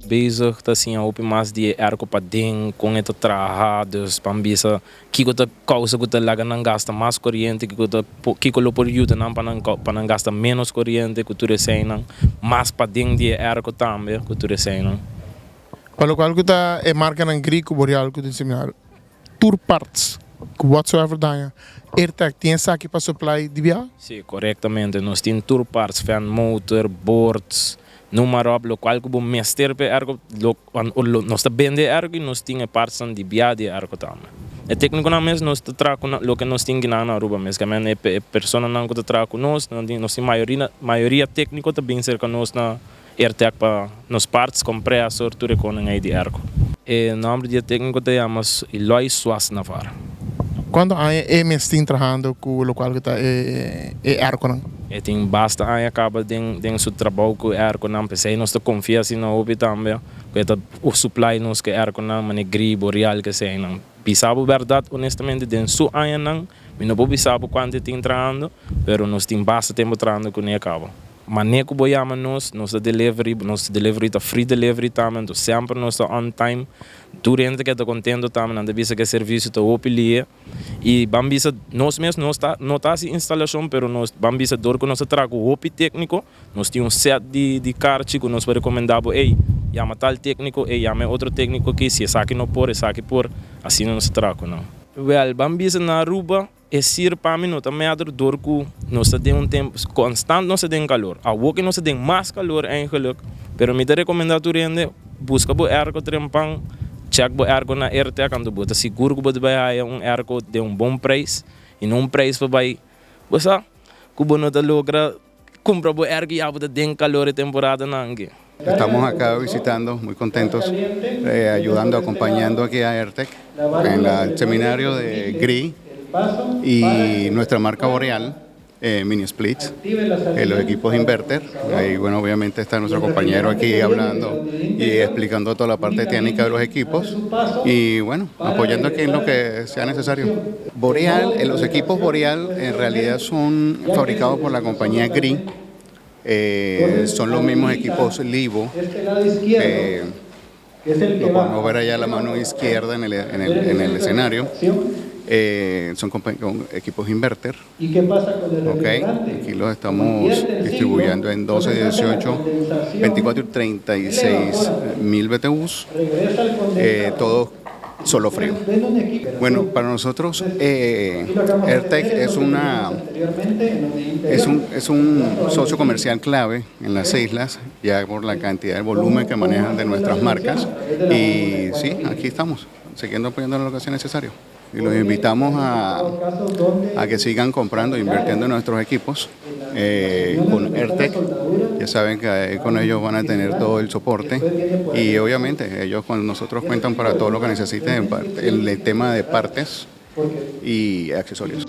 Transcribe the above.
bezig ta siña hopi mas di e airco paden, con e ta traha, dus pa bisa kico ta causa cu ta laga nan gasta mas coriente, kico ta kico lo por yuda nan pa nan pa nan gasta menos coriente cu tur eseinan, mas paden di e airco tambe cu tur eseinan. Pa locual cu ta e marcanan Gree cu Boreal cu tin similar, tur parts cu whatsoever daña, Airtec tin esaki pa supply di bia? Si, corectamente. Nos tin tur parts, fan motor, boards, noem maar op, locual cu bo mester pa e airco, lo, nos ta bende e airco y nos tin e partsnan di bia di e airco tambe. E tecniconan mes nos ta traha cu nan, loke nos tin kinan na Aruba mes, e e personanan cu ta traha cu nos, nan tin, nos tin mayoria, mayoria tecnico ta bin cerca nos na Airtec pa nos parts, compressor, tur e conan ey di airco. E nomber di e tecnico ta yama Eloy Suas Navarro. Cuanto aña e mes tin trahando cu locual cu ta e e airconan? E tin basta aña caba den den su trabou cu e airconan, p'esey nos ta confia asina hopi tambe cu e ta supply nos cu e airconan mane Gree, Boreal, keseynan. Bisa bo berdad honestamente den su añanan mi no por bisa bo cuanto e tin trahando, pero nos tin basta tempo trahando cune caba. Mane cu bo yama nos, nos ta delivery, nos delivery ta free delivery tambe, anto semper nos ta on time. Tur hende ta keda contento tambe, nan ta bisa cu e servicio ta hopi lie. Y ban bisa nos mes nos ta no ta haci instalacion, pero nos ban bisa dor cu nos ta traha cu hopi tecnico, nos tin un set di di carchi cu nos por recomenda bo, ey, yama tal tecnico, ey, yama e otro tecnico aki, si esaki no por, esaki por, asina nos ta traha cu nan. Wel, ban bisa na Aruba, E sir pa mi no ta meader dor ku nos ta den un tempu konstant nos ta den kalor. Awor ke nos ta den mas kalor eigenlijk, pero mi ta rekomendá tur hende buska bo airco trempan, check bo airco na Airtec anto bo ta sigur ku bo ta bai haya un airco den un bon prijs i no un prijs pa bai bo sa ku bo no ta logra Cumpra bo airco ya bo ta den calor e temporada nan aki. Estamos acá visitando, muy contentos, eh, ayudando, acompañando aquí a Airtec en el seminario de GRI y nuestra marca Boreal, eh, Mini Splits, eh, los equipos inverter. Ahí, bueno, obviamente está nuestro compañero aquí hablando y explicando toda la parte técnica de los equipos y, bueno, apoyando aquí en lo que sea necesario. Boreal, eh, los equipos Boreal en realidad son fabricados por la compañía GRI. Eh, son los mismos equipos Livo. Eh, lo podemos ver allá a la mano izquierda en el, en el, en el escenario. Eh, son con equipos inverter. Okay. Aquí los estamos distribuyendo en 12, 18, 24 y 36 mil BTUs. Eh, todos solo frío. Bueno, para nosotros eh, AirTech es una es un, es un socio comercial clave en las islas, ya por la cantidad de volumen que manejan de nuestras marcas. Y sí, aquí estamos, siguiendo apoyando en lo que sea necesario. Y los invitamos a, a que sigan comprando e invirtiendo en nuestros equipos eh, con AirTech. Ya saben que con ellos van a tener todo el soporte y obviamente ellos con nosotros cuentan para todo lo que necesiten en el tema de partes y accesorios.